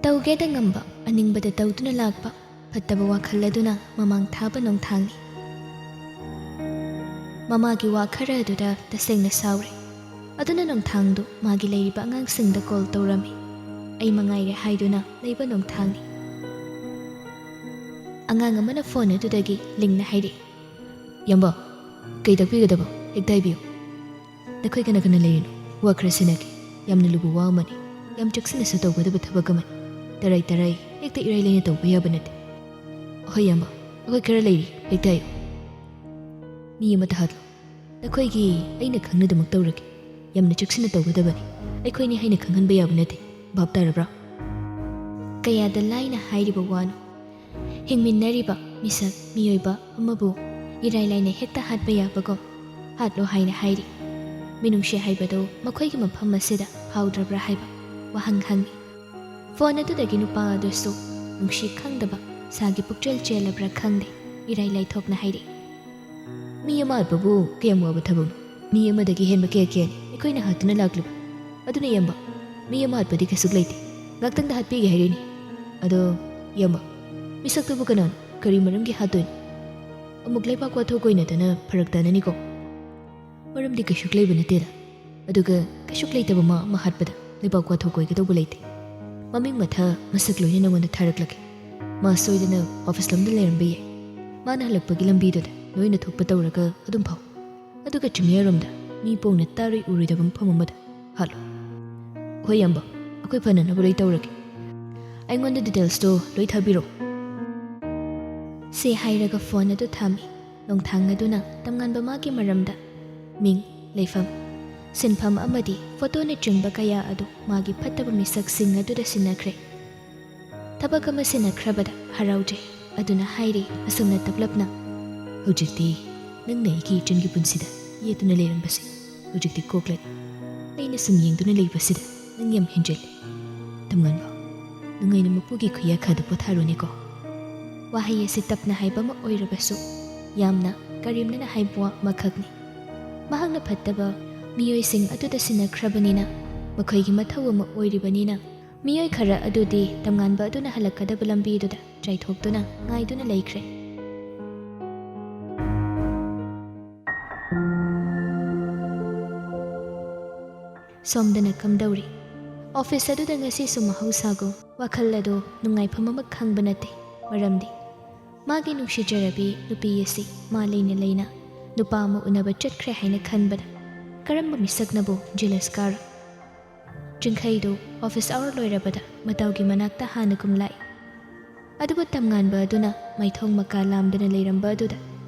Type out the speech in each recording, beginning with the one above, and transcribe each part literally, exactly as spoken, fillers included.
ꯇꯧꯒꯦꯗ ꯉꯝꯕ, ꯑꯅꯤꯡꯕꯗ ꯇꯧꯗꯨꯅ ꯂꯥꯛꯄ ꯐꯠꯇꯕ ꯋꯥꯈꯜ ꯑꯗꯨꯅ ꯃꯃꯥꯡ ꯊꯥꯕ ꯅꯣꯡꯊꯥꯡꯅꯤ꯫ ꯃꯃꯥꯒꯤ ꯋꯥ ꯈꯔ ꯑꯗꯨꯗ ꯇꯁꯦꯡꯅ ꯁꯥꯎꯔꯦ꯫ ꯑꯗꯨꯅ ꯅꯣꯡꯊꯥꯡꯗꯨ ꯃꯥꯒꯤ ꯂꯩꯔꯤꯕ ꯑꯉꯥꯡꯁꯤꯡꯗ ꯀꯣꯜ ꯇꯧꯔꯝꯃꯤ꯫ ꯑꯩ ꯃꯉꯥꯏꯔꯦ ꯍꯥꯏꯗꯨꯅ ꯂꯩꯕ ꯅꯣꯡꯊꯥꯡꯅꯤ꯫ ꯑꯉꯥꯡ ꯑꯃꯅ ꯐꯣꯟ ꯑꯗꯨꯗꯒꯤ ꯂꯤꯡꯅ ꯍꯥꯏꯔꯛꯏ, "ꯌꯥꯝꯕ, ꯀꯩ ꯇꯥꯛꯄꯤꯒꯗꯕ? ꯍꯦꯛꯇ ꯍꯥꯏꯕꯤꯌꯨ꯫ ꯅꯈꯣꯏ ꯀꯅꯥ ꯀꯅꯥ ꯂꯩꯔꯤꯅꯣ? ꯋꯥ ꯈꯔ ꯁꯤꯟꯅꯒꯦ꯫ ꯌꯥꯝꯅ ꯂꯨꯕ ꯋꯥ ꯑꯃꯅꯤ꯫ ꯌꯥꯝ ꯆꯦꯛꯁꯤꯟꯅꯁꯨ ꯇꯧꯒꯗꯕ ꯊꯕꯛ ꯑꯃꯅꯤ꯫ ꯇꯔꯥꯏ ꯇꯔꯥꯏ ꯍꯦꯛꯇ ꯏꯔꯥꯏ ꯂꯥꯏꯅ ꯇꯧꯕ ꯌꯥꯕ ꯅꯠꯇꯦ꯫" "ꯍꯣꯏ ꯌꯥꯝꯕ, ꯑꯩꯈꯣꯏ ꯈꯔ ꯂꯩꯔꯤ, ꯍꯦꯛꯇ ꯍꯥꯏꯌꯨ꯫" "ꯃꯤ ꯑꯃꯠꯇ ꯍꯥꯠꯂꯣ꯫ ꯅꯈꯣꯏꯒꯤ ꯑꯩꯅ ꯈꯪꯅꯗꯃꯛ ꯇꯧꯔꯒꯦ꯫ ꯌꯥꯝꯅ ꯆꯦꯛꯁꯤꯟꯅ ꯇꯧꯒꯗꯕꯅꯤ꯫ ꯑꯩꯈꯣꯏꯅꯤ ꯍꯥꯏꯅ ꯈꯪꯍꯟꯕ ꯌꯥꯕ ꯅꯠꯇꯦ꯫ ꯚꯥꯞ ꯇꯥꯔꯕ꯭ꯔꯥ?" ꯀꯌꯥꯗ ꯂꯥꯏꯅ ꯍꯥꯏꯔꯤꯕ ꯋꯥꯅꯣ꯫ ꯍꯤꯡꯃꯤꯟꯅꯔꯤꯕ ꯃꯤꯁꯛ ꯃꯤꯑꯣꯏꯕ ꯑꯃꯕꯨ ꯏꯔꯥꯏ ꯂꯥꯏꯅ ꯍꯦꯛꯇ ꯍꯥꯠꯄ ꯌꯥꯕꯒꯨꯝ ꯍꯥꯠꯂꯣ ꯍꯥꯏꯅ ꯍꯥꯏꯔꯤ꯫ ꯃꯤꯅꯨꯡꯁꯤ ꯍꯥꯏꯕꯗꯨ ꯃꯈꯣꯏꯒꯤ ꯃꯐꯝ ꯑꯁꯤꯗ ꯐꯥꯎꯗ꯭ꯔꯕ꯭ꯔꯥ ꯍꯥꯏꯕ ꯋꯥꯍꯪ ꯍꯪꯉꯤ꯫ ꯐꯣꯟ ꯑꯗꯨꯗꯒꯤ ꯅꯨꯄꯥ ꯑꯗꯨꯁꯨ ꯅꯨꯡꯁꯤ ꯈꯪꯗꯕ ꯁꯥꯒꯤ ꯄꯨꯛꯆꯦꯜ ꯆꯦꯜꯂꯕ꯭ꯔꯥ ꯈꯪꯗꯦ, ꯏꯔꯥꯏ ꯂꯥꯏꯊꯣꯛꯅ ꯍꯥꯏꯔꯛꯏ, "ꯃꯤ ꯑꯃ ꯍꯥꯠꯄꯕꯨ ꯀꯌꯥꯝ ꯋꯥꯕ ꯊꯕꯛꯅꯣ? ꯃꯤ ꯑꯃꯗꯒꯤ ꯍꯦꯟꯕ ꯀꯌꯥ ꯀꯌꯥꯅꯤ ꯑꯩꯈꯣꯏꯅ ꯍꯥꯠꯇꯨꯅ ꯂꯥꯛꯂꯤꯕ꯫ ꯑꯗꯨꯅ ꯏꯌꯥꯝꯕ, ꯃꯤ ꯑꯃ ꯍꯥꯠꯄꯗꯤ ꯀꯩꯁꯨ ꯂꯩꯇꯦ꯫ ꯉꯥꯛꯇꯪꯗ ꯍꯥꯠꯄꯤꯒꯦ ꯍꯥꯏꯔꯤꯅꯤ꯫ ꯑꯗꯣ ꯏꯌꯥꯝꯕ, ꯃꯤꯁꯛꯇꯨꯕꯨ ꯀꯅꯥꯅꯣ? ꯀꯔꯤ ꯃꯔꯝꯒꯤ ꯍꯥꯠꯇꯣꯏꯅꯣ? ꯑꯃꯨꯛ ꯂꯩꯕꯥꯛ ꯋꯥꯊꯣꯛ ꯑꯣꯏꯅꯗꯅ ꯐꯔꯛ ꯇꯥꯅꯅꯤꯀꯣ꯫" "ꯃꯔꯝꯗꯤ ꯀꯩꯁꯨ ꯂꯩꯕ ꯅꯠꯇꯦꯗ꯫ ꯑꯗꯨꯒ ꯀꯩꯁꯨ ꯂꯩꯇꯕ ꯃꯥ ꯑꯃ ꯍꯥꯠꯄꯗ ꯂꯩꯕꯥꯛ ꯋꯥꯊꯣꯛ ꯑꯣꯏꯒꯗꯧꯕ ꯂꯩꯇꯦ꯫ ꯃꯃꯤꯡ ꯃꯊꯥ ꯃꯁꯛ ꯂꯣꯏꯅ ꯅꯉꯣꯟꯗ ꯊꯥꯔꯛꯂꯒꯦ꯫ ꯃꯥ ꯁꯣꯏꯗꯅ ꯑꯣꯐꯤꯁ ꯂꯣꯝꯗ ꯂꯩꯔꯝꯕ ꯌꯥꯏ꯫ ꯃꯥꯅ ꯍꯜꯂꯛꯄꯒꯤ ꯂꯝꯕꯤꯗꯨꯗ ꯅꯣꯏꯅ ꯊꯣꯛꯄ ꯇꯧꯔꯒ ꯑꯗꯨꯝ ꯐꯥꯎ꯫ ꯑꯗꯨꯒ ꯆꯤꯡꯌꯥꯔꯣꯝꯗ ꯃꯤ ꯄꯣꯡꯅ ꯇꯥꯔꯣꯏ ꯎꯔꯣꯏꯗꯕ ꯃꯐꯝ ꯑꯃꯗ ꯍꯥꯠꯂꯣ꯫" "ꯍꯣꯏ ꯏꯌꯥꯝꯕ, ꯑꯩꯈꯣꯏ ꯐꯅꯅꯕ ꯂꯣꯏ ꯇꯧꯔꯒꯦ꯫ ꯑꯩꯉꯣꯟꯗ ꯗꯤꯇꯦꯜꯁꯇꯣ ꯂꯣꯏ ꯊꯥꯕꯤꯔꯛꯑꯣ꯫" ꯁꯤ ꯍꯥꯏꯔꯒ ꯐꯣꯟ ꯑꯗꯨ ꯊꯝꯃꯤ꯫ ꯅꯣꯡꯊꯥꯡ ꯑꯗꯨꯅ ꯇꯝꯉꯥꯟꯕ ꯃꯥꯒꯤ ꯃꯔꯝꯗ ꯃꯤꯡ, ꯂꯩꯐꯝ, ꯁꯤꯟꯐꯝ ꯑꯃꯗꯤ ꯐꯣꯇꯣꯅꯆꯤꯡꯕ ꯀꯌꯥ ꯑꯗꯨ ꯃꯥꯒꯤ ꯐꯠꯇꯕ ꯃꯤꯁꯛꯁꯤꯡ ꯑꯗꯨꯗ ꯁꯤꯟꯅꯈ꯭ꯔꯦ꯫ ꯊꯕꯛ ꯑꯃ ꯁꯤꯟꯅꯈ꯭ꯔꯕꯗ ꯍꯔꯥꯎꯖꯩ꯫ ꯑꯗꯨꯅ ꯍꯥꯏꯔꯤ ꯑꯁꯨꯝꯅ ꯇꯞꯂꯞꯅ, "ꯍꯧꯖꯤꯛꯇꯤ ꯅꯪꯅ ꯑꯩꯒꯤ ꯏꯆꯟꯒꯤ ꯄꯨꯟꯁꯤꯗ ꯌꯦꯠꯇꯨꯅ ꯂꯩꯔꯝꯕꯁꯦ ꯍꯧꯖꯤꯛꯇꯤ ꯀꯣꯛꯂꯅꯤ꯫ ꯑꯩꯅ ꯁꯨꯝ ꯌꯦꯡꯗꯨꯅ ꯂꯩꯕꯁꯤꯗ ꯅꯪ ꯌꯥꯝ ꯍꯦꯟꯖꯤꯜꯂꯦ꯫ ꯇꯝꯉꯥꯟꯕ, ꯅꯨꯡꯉꯥꯏꯅ ꯃꯄꯨꯒꯤ ꯈꯨꯌꯥꯈꯥꯗ ꯄꯣꯊꯥꯔꯣꯅꯦꯀꯣ꯫" ꯋꯥꯍꯩ ꯑꯁꯤ ꯇꯞꯅ ꯍꯥꯏꯕ ꯑꯃ ꯑꯣꯏꯔꯕꯁꯨ ꯌꯥꯝꯅ ꯀꯔꯦꯝꯅꯅ ꯍꯥꯏꯕ ꯋꯥ ꯑꯃꯈꯛꯅꯤ꯫ ꯃꯍꯥꯛꯅ ꯐꯠꯇꯕ ꯃꯤꯑꯣꯏꯁꯤꯡ ꯑꯗꯨꯗ ꯁꯤꯟꯅꯈ꯭ꯔꯕꯅꯤꯅ, ꯃꯈꯣꯏꯒꯤ ꯃꯊꯧ ꯑꯃ ꯑꯣꯏꯔꯤꯕꯅꯤꯅ, ꯃꯤꯑꯣꯏ ꯈꯔ ꯑꯗꯨꯗꯤ ꯇꯝꯉꯥꯟꯕ ꯑꯗꯨꯅ ꯍꯜꯂꯛꯀꯗꯕ ꯂꯝꯕꯤꯗꯨꯗ ꯆꯥꯏꯊꯣꯛꯇꯨꯅ ꯉꯥꯏꯗꯨꯅ ꯂꯩꯈ꯭ꯔꯦ꯫ ꯁꯣꯝꯗꯅ ꯀꯝꯗꯧꯔꯤ? ꯑꯣꯐꯤꯁ ꯑꯗꯨꯗ ꯉꯁꯤꯁꯨ ꯃꯍꯧꯁꯥꯒꯨꯝ ꯋꯥꯈꯜ ꯑꯗꯨ ꯅꯨꯡꯉꯥꯏꯐꯝ ꯑꯃ ꯈꯪꯕ ꯅꯠꯇꯦ꯫ ꯃꯔꯝꯗꯤ ꯃꯥꯒꯤ ꯅꯨꯡꯁꯤꯖꯔꯕꯤ ꯅꯨꯄꯤ ꯑꯁꯤ ꯃꯥ ꯂꯩꯅ ꯂꯩꯅ ꯅꯨꯄꯥ ꯑꯃ ꯎꯅꯕ ꯆꯠꯈ꯭ꯔꯦ ꯍꯥꯏꯅ ꯈꯟꯕꯗ ꯀꯔꯝꯕ ꯃꯤꯁꯛꯅꯕꯨ ꯖꯦꯂꯁ ꯀꯥꯔꯣꯏ? ꯆꯤꯡꯈꯩꯗꯨ ꯑꯣꯐꯤꯁ ꯑꯋꯥꯔ ꯂꯣꯏꯔꯕꯗ ꯃꯇꯧꯒꯤ ꯃꯅꯥꯛꯇ ꯍꯥꯟꯅꯒꯨꯝ ꯂꯥꯛꯏ꯫ ꯑꯗꯨꯕꯨ ꯇꯝꯉꯥꯟꯕ ꯑꯗꯨꯅ ꯃꯥꯏꯊꯣꯡ ꯃꯀꯥ ꯂꯥꯝꯗꯅ ꯂꯩꯔꯝꯕ ꯑꯗꯨꯗ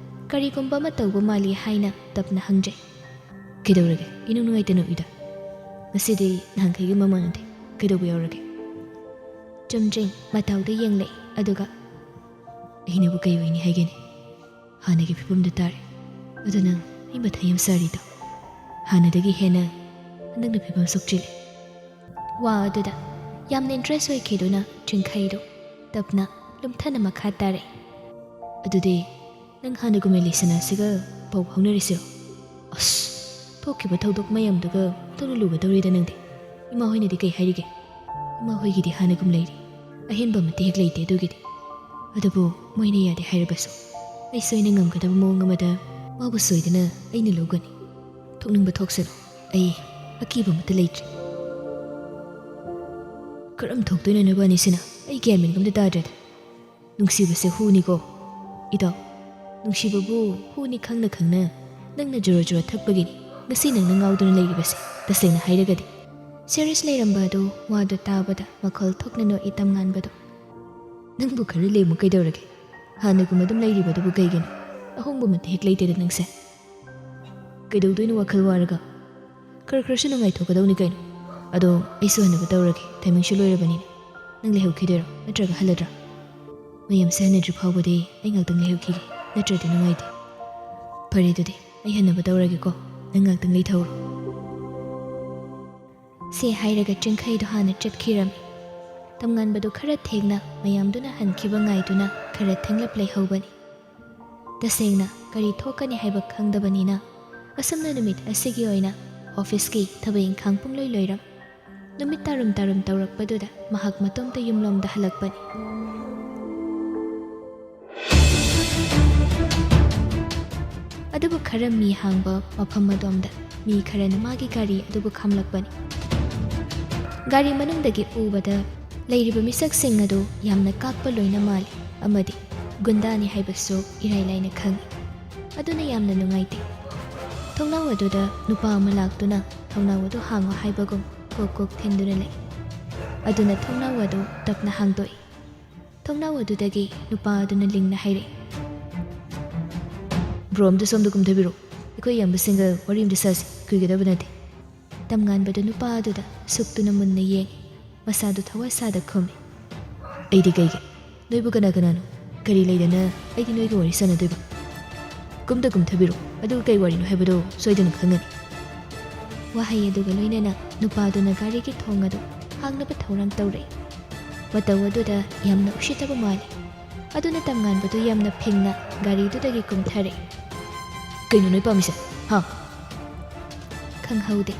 ꯀꯔꯤꯒꯨꯝꯕ ꯑꯃ ꯇꯧꯕ ꯃꯥꯜꯂꯤ ꯍꯥꯏꯅ ꯇꯞꯅ ꯍꯪꯖꯩ꯫ "ꯀꯩꯗꯧꯔꯒꯦ? ꯏꯅꯨꯡ ꯅꯨꯡꯉꯥꯏꯇꯅ ꯎꯏꯗ꯫ ꯉꯁꯤꯗꯤ ꯅꯍꯥꯟꯈꯩꯒ ꯃꯃꯥꯟꯅꯗꯦ꯫ ꯀꯩꯗꯧꯕ ꯌꯥꯎꯔꯒꯦ?" ꯆꯨꯝꯗ꯭ꯔꯤꯡ ꯃꯇꯥꯎꯗ ꯌꯦꯡꯂꯛꯏ, ꯑꯗꯨꯒ, "ꯑꯩꯅꯕꯨ ꯀꯩ ꯑꯣꯏꯅꯤ ꯍꯥꯏꯒꯦꯅꯦ? ꯍꯥꯟꯅꯒꯤ ꯐꯤꯕꯝꯗ ꯇꯥꯔꯦ꯫ ꯑꯗꯨ ꯅꯪ ꯑꯩ ꯃꯊꯥ ꯌꯥꯝ ꯁꯥꯔꯤꯗꯣ? ꯍꯥꯟꯅꯗꯒꯤ ꯍꯦꯟꯅ ꯍꯟꯗꯛꯅ ꯐꯤꯕꯝ ꯁꯣꯛꯆꯤꯜꯂꯦ꯫" ꯋꯥ ꯑꯗꯨꯗ ꯌꯥꯝꯅ ꯏꯟꯇꯔꯦꯁ ꯑꯣꯏꯈꯤꯗꯨꯅ ꯆꯤꯡꯈꯩꯗꯨ ꯇꯞꯅ ꯂꯨꯝꯊꯅ ꯃꯈꯥ ꯇꯥꯔꯛꯏ꯫ "ꯑꯗꯨꯗꯤ ꯅꯪ ꯍꯥꯟꯅꯒꯨꯝꯅ ꯂꯤꯁꯅꯥꯁꯤꯒ ꯄꯥꯎ ꯐꯥꯎꯅꯔꯤꯁꯤꯔꯣ? ꯑꯁ, ꯊꯣꯛꯈꯤꯕ ꯊꯧꯗꯣꯛ ꯃꯌꯥꯝꯗꯨꯒ ꯑꯣꯟꯊꯣꯛꯅ ꯂꯨꯒꯗꯧꯔꯤꯗ ꯅꯪꯗꯤ꯫ ꯏꯃꯥ ꯍꯣꯏꯅꯗꯤ ꯀꯩ ꯍꯥꯏꯔꯤꯒꯦ?" "ꯏꯃꯥ ꯍꯣꯏꯒꯤꯗꯤ ꯍꯥꯟꯅꯒꯨꯝ ꯂꯩꯔꯤ꯫ ꯑꯍꯦꯟꯕ ꯑꯃꯠꯇ ꯍꯦꯛ ꯂꯩꯇꯦ ꯑꯗꯨꯒꯤꯗꯤ꯫ ꯑꯗꯨꯕꯨ ꯃꯣꯏꯅ ꯌꯥꯗꯦ ꯍꯥꯏꯔꯕꯁꯨ ꯑꯩ ꯁꯣꯏꯅ ꯉꯝꯒꯗꯕ ꯃꯑꯣꯡ ꯑꯃꯗ ꯃꯥꯕꯨ ꯁꯣꯏꯗꯅ ꯑꯩꯅ ꯂꯧꯒꯅꯤ꯫ ꯊꯣꯛꯅꯤꯡꯕ ꯊꯣꯛꯁꯅꯨ, ꯑꯩ ꯑꯀꯤꯕ ꯑꯃꯠꯇ ꯂꯩꯇ꯭ꯔꯦ꯫" "ꯀꯔꯝ ꯊꯣꯛꯇꯣꯏꯅꯣ ꯅꯕꯥꯅꯤꯁꯤꯅ? ꯑꯩ ꯒ꯭ꯌꯥꯟ ꯃꯦꯟ ꯑꯝꯇ ꯇꯥꯗ꯭ꯔꯦꯗ꯫ ꯅꯨꯡꯁꯤꯕꯁꯦ ꯍꯨꯅꯤꯀꯣ꯫ ꯏꯇꯥꯎ, ꯅꯨꯡꯁꯤꯕꯕꯨ ꯍꯨꯅꯤ ꯈꯪꯅ ꯈꯪꯅ ꯅꯪꯅ ꯖꯣꯔꯣ ꯖꯣꯔꯣ ꯊꯛꯄꯒꯤꯅꯤ ꯉꯁꯤ ꯅꯪꯅ ꯉꯥꯎꯗꯨꯅ ꯂꯩꯔꯤꯕꯁꯦ, ꯇꯁꯦꯡꯅ ꯍꯥꯏꯔꯒꯗꯤ꯫" ꯁꯦꯔꯤꯌꯁ ꯂꯩꯔꯝꯕ ꯑꯗꯨ ꯋꯥꯗꯨ ꯇꯥꯕꯗ ꯃꯈꯣꯜ ꯊꯣꯛꯅ ꯅꯣꯛꯏ ꯇꯝꯉꯥꯟꯕꯗꯨ꯫ "ꯅꯪꯕꯨ ꯈꯔ ꯂꯦꯝꯃꯨ ꯀꯩꯗꯧꯔꯒꯦ? ꯍꯥꯟꯅꯒꯨꯝ ꯑꯗꯨꯝ ꯂꯩꯔꯤꯕꯗꯨꯕꯨ ꯀꯩꯒꯤꯅꯣ? ꯑꯍꯣꯡꯕ ꯑꯃꯠꯇ ꯍꯦꯛ ꯂꯩꯇꯦꯗ ꯅꯪꯁꯦ꯫ ꯀꯩꯗꯧꯗꯣꯏꯅꯣ ꯋꯥꯈꯜ ꯋꯥꯔꯒ? ꯈꯔ ꯈꯔꯁꯨ ꯅꯨꯡꯉꯥꯏꯊꯣꯛꯀꯗꯧꯅꯤ ꯀꯩꯅꯣ꯫ ꯑꯗꯣ ꯑꯩꯁꯨ ꯍꯟꯅꯕ ꯇꯧꯔꯒꯦ, ꯇꯥꯏꯃꯤꯡꯁꯨ ꯂꯣꯏꯔꯕꯅꯤꯅ꯫ ꯅꯪ ꯂꯩꯍꯧꯈꯤꯗꯣꯏꯔꯣ ꯅꯠꯇ꯭ꯔꯒ ꯍꯜꯂꯗ꯭ꯔꯥ?" "ꯃꯌꯥꯝꯁꯦ ꯍꯟꯅꯗ꯭ꯔꯤ ꯐꯥꯎꯕꯗꯤ ꯑꯩ ꯉꯥꯛꯇꯪ ꯂꯩꯍꯧꯈꯤꯒꯦ, ꯅꯠꯇ꯭ꯔꯗꯤ ꯅꯨꯡꯉꯥꯏꯇꯦ꯫" "ꯐꯔꯦ ꯑꯗꯨꯗꯤ, ꯑꯩ ꯍꯟꯅꯕ ꯇꯧꯔꯒꯦꯀꯣ, ꯅꯪ ꯉꯥꯛꯇꯪ ꯂꯩꯊꯧꯔꯣ꯫" ꯁꯤ ꯍꯥꯏꯔꯒ ꯆꯤꯡꯈꯩꯗꯣ ꯍꯥꯟꯅ ꯆꯠꯈꯤꯔꯝꯃꯤ꯫ ꯇꯝꯉꯥꯟꯕꯗꯨ ꯈꯔ ꯊꯦꯡꯅ ꯃꯌꯥꯝꯗꯨꯅ ꯍꯟꯈꯤꯕ ꯉꯥꯏꯗꯨꯅ ꯈꯔ ꯊꯦꯡꯂꯞ ꯂꯩꯍꯧꯕꯅꯤ꯫ ꯇꯁꯦꯡꯅ ꯀꯔꯤ ꯊꯣꯛꯀꯅꯤ ꯍꯥꯏꯕ ꯈꯪꯗꯕꯅꯤꯅ ꯑꯁꯨꯝꯅ ꯅꯨꯃꯤꯠ ꯑꯁꯤꯒꯤ ꯑꯣꯏꯅ ꯑꯣꯐꯤꯁꯀꯤ ꯊꯕꯛ ꯏꯪꯈꯥꯡ ꯄꯨꯡꯂꯣꯏ ꯂꯣꯏꯔꯝ꯫ ꯅꯨꯃꯤꯠ ꯇꯥꯔꯨꯝ ꯇꯥꯔꯨꯝ ꯇꯧꯔꯛꯄꯗꯨꯗ ꯃꯍꯥꯛ ꯃꯇꯣꯝꯇ ꯌꯨꯝꯂꯣꯝꯗ ꯍꯜꯂꯛꯄꯅꯤ꯫ ꯑꯗꯨꯕꯨ ꯈꯔ ꯃꯤ ꯍꯥꯡꯕ ꯃꯐꯝ ꯑꯗꯣꯝꯗ ꯃꯤ ꯈꯔꯅ ꯃꯥꯒꯤ ꯒꯥꯔꯤ ꯑꯗꯨꯕꯨ ꯈꯥꯝꯂꯛꯄꯅꯤ꯫ ꯒꯥꯔꯤ ꯃꯅꯨꯡꯗꯒꯤ ꯎꯕꯗ ꯂꯩꯔꯤꯕ ꯃꯤꯁꯛꯁꯤꯡ ꯑꯗꯨ ꯌꯥꯝꯅ ꯀꯥꯛꯄ ꯂꯣꯏꯅ ꯃꯥꯜꯂꯤ ꯑꯃꯗꯤ ꯒꯨꯟꯗꯥꯅꯤ ꯍꯥꯏꯕꯁꯨ ꯏꯔꯥꯏ ꯂꯥꯏꯅ ꯈꯪꯏ꯫ ꯑꯗꯨꯅ ꯌꯥꯝꯅ ꯅꯨꯡꯉꯥꯏꯇꯦ꯫ ꯊꯣꯡꯅꯥꯎ ꯑꯗꯨꯗ ꯅꯨꯄꯥ ꯑꯃ ꯂꯥꯛꯇꯨꯅ ꯊꯣꯡꯅꯥꯎ ꯑꯗꯨ ꯍꯥꯡꯉꯨ ꯍꯥꯏꯕꯒꯨꯝ ꯀꯣꯛ ꯀꯣꯛ ꯊꯤꯟꯗꯨꯅ ꯂꯩ꯫ ꯑꯗꯨꯅ ꯊꯣꯡꯅꯥꯎ ꯑꯗꯨ ꯇꯞꯅ ꯍꯥꯡꯗꯣꯛꯏ꯫ ꯊꯣꯡꯅꯥꯎ ꯑꯗꯨꯗꯒꯤ ꯅꯨꯄꯥ ꯑꯗꯨꯅ ꯂꯤꯡꯅ ꯍꯥꯏꯔꯛꯏ, "ꯕ꯭ꯔꯣ, ꯑꯝꯇ ꯁꯣꯝꯗ ꯀꯨꯝꯊꯕꯤꯔꯛꯎ꯫ ꯑꯩꯈꯣꯏ ꯏꯌꯥꯝꯕꯁꯤꯡꯒ ꯋꯥꯔꯤ ꯑꯝꯇ ꯁꯥꯁꯤ꯫ ꯀꯨꯏꯒꯗꯕ ꯅꯠꯇꯦ꯫" ꯇꯝꯉꯥꯟꯕꯗꯨ ꯅꯨꯄꯥ ꯑꯗꯨꯗ ꯁꯨꯛꯇꯨꯅ ꯃꯨꯟꯅ ꯌꯦꯡꯉꯤ꯫ ꯃꯁꯥꯗꯨ ꯊꯋꯥ ꯁꯥꯗ ꯈꯨꯝꯃꯤ, "ꯑꯩꯗꯤ ꯀꯩꯒꯤ? ꯅꯣꯏꯕꯨ ꯀꯅꯥ ꯀꯅꯥꯅꯣ? ꯀꯔꯤ ꯂꯩꯗꯅ ꯑꯩꯗꯤ ꯅꯣꯏꯒ ꯋꯥꯔꯤ ꯁꯥꯟꯅꯗꯣꯏꯕ? ꯀꯨꯝꯗ ꯀꯨꯝꯊꯕꯤꯔꯣ, ꯑꯗꯨꯒ ꯀꯩ ꯋꯥꯔꯤꯅꯣ ꯍꯥꯏꯕꯗꯣ ꯁꯣꯏꯗꯅ ꯈꯪꯒꯅꯤ꯫" ꯋꯥꯍꯩ ꯑꯗꯨꯒ ꯂꯣꯏꯅꯅ ꯅꯨꯄꯥꯗꯨꯅ ꯒꯥꯔꯤꯒꯤ ꯊꯣꯡ ꯑꯗꯨ ꯍꯥꯡꯅꯕ ꯊꯧꯔꯥꯡ ꯇꯧꯔꯛꯏ꯫ ꯃꯇꯧ ꯑꯗꯨꯗ ꯌꯥꯝꯅ ꯎꯁꯤꯠꯇꯕ ꯃꯥꯜꯂꯤ꯫ ꯑꯗꯨꯅ ꯇꯝꯉꯥꯟꯕꯗꯨ ꯌꯥꯝꯅ ꯐꯤꯡꯅ ꯒꯥꯔꯤꯗꯨꯗꯒꯤ ꯀꯨꯝꯊꯔꯛꯏ꯫ "ꯀꯩꯅꯣ ꯅꯣꯏ ꯄꯥꯝꯃꯤꯁꯦ? ꯍꯥ?" ꯈꯪꯍꯧꯗꯦ꯫